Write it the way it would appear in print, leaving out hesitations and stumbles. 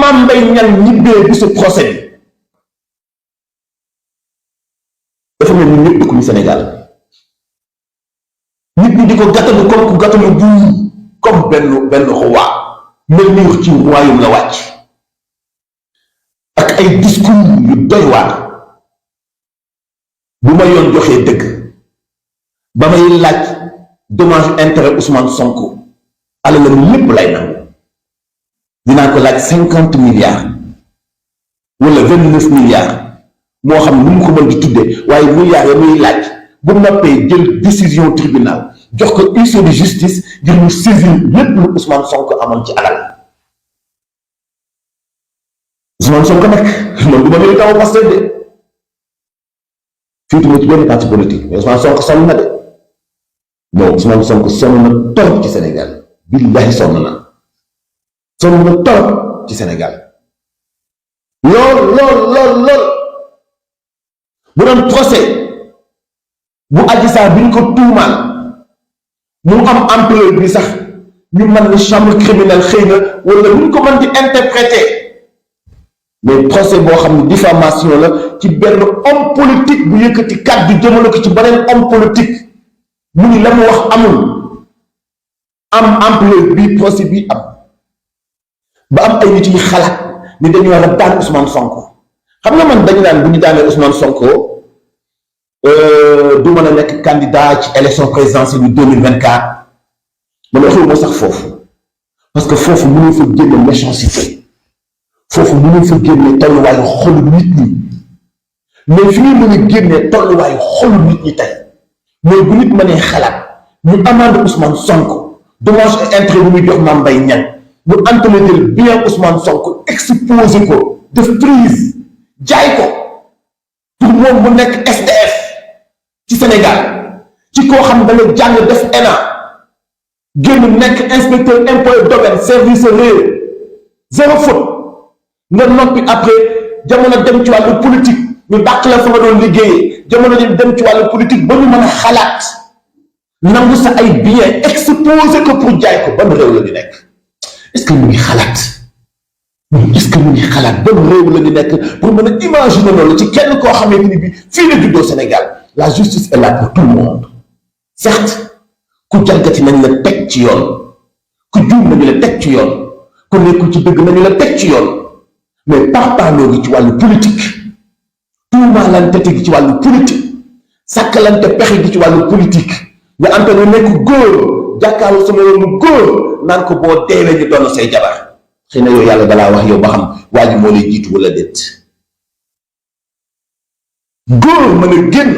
Mame Mbaye Niang ñibbee bi su procès bi dafa mel ni ñëpp dëkkuñu Sénégal nit ñi di ko gàttalu comme ku gàttalu buur comme benn roi mel ni wax ci royaume la wàcc ak ay discours yu doy waar bu ma yoon joxee dëgg ba may laaj dommage intérêt Ousmane Sonko alalam lépp lay nangu dinaa ko laaj 50 milliards wala 29 milliards moo xam nu mu ko mën di tuddee waaye milliards ya muy laaj bu noppee jël décision tribunal jox ko huissier de justice ngir mu saisir lépp lu Ousmane Sonko amoon ci alal Ousmane Sonko nag man du ma militant wu Pastef de fii tamit ci benn parti politique mais Ousmane Sonko sonn na de non Ousmane Sonko sonn na torop ci Sénégal billahi sonn na torop ci Sénégal lool bu doon procès bu Adji Sarr bi ñu ko tuumaal mu am ampleur bi sax ñu mën ni chambre criminelle xëy na wala ñu ko mën di interpréter mais procès boo xam ne diffamation la ci benn homme politique bu yëkkati kàddu jëmale ko ci beneen homme politique mu ni la mu wax amul am ampleur bi procès bi am ba am ay nit yi xalaat ni dañu war a daan Ousmane Sonko xam nga man dañu naan bu ñu daanee Ousmane Sonko du mën a nekk candidat ci élection présidentielle bi 2024 man waxee moo sax foofu parce que foofu mënul fa génne méchanceté foofu mënul fa génne tolluwaayu xolu nit ñi mais fi ñuy mën a génne tolluwaayu xolu nit ñi tey mooy bu nit mënee xalaat ñu amande Ousmane Sonko dommage et intérêt bu muy jox Mame Mbaye Niang ñu entretenir bien Ousmane Sonko exposé ko def prise jaay ko pour moom mu nekk SDF ci Sénégal ci koo xam da nga jàng def ENA génn nekk inspecteur impôt et domaine service réew zéro faute nga noppi après jamono dem ci wàllu politique ñu dàq la fa nga doon liggéeyee jamono dem ci wàllu politique ba ñu mën a xalaat nangu sa ay bien exposé ko pour jaay ko ban réew la ñu nekk est-ce que mu ngi xalaat ban réew la ñu nekk pour mën a imaginer loolu ci kenn koo xamante ni bi fii la juddoo Sénégal la justice est là pour tout le monde certes ku jalgati nañ la teg ci yoon ku juum nañu la teg ci yoon ku nekkul ci dëgg nañu la teg ci yoon mais parparloo gi ci wàllu politique tuumaalante gi ci wàllu politique sàkkalante pexe gi ci wàllu politique nga am te ne nekk góor jàkkaarloo sama yoonu góor naan ko boo deewee ñu doon say jabar xëy na yow yàlla dalaa wax yow ba xam waa ji moo lay jiitu wala déet góor mën a génn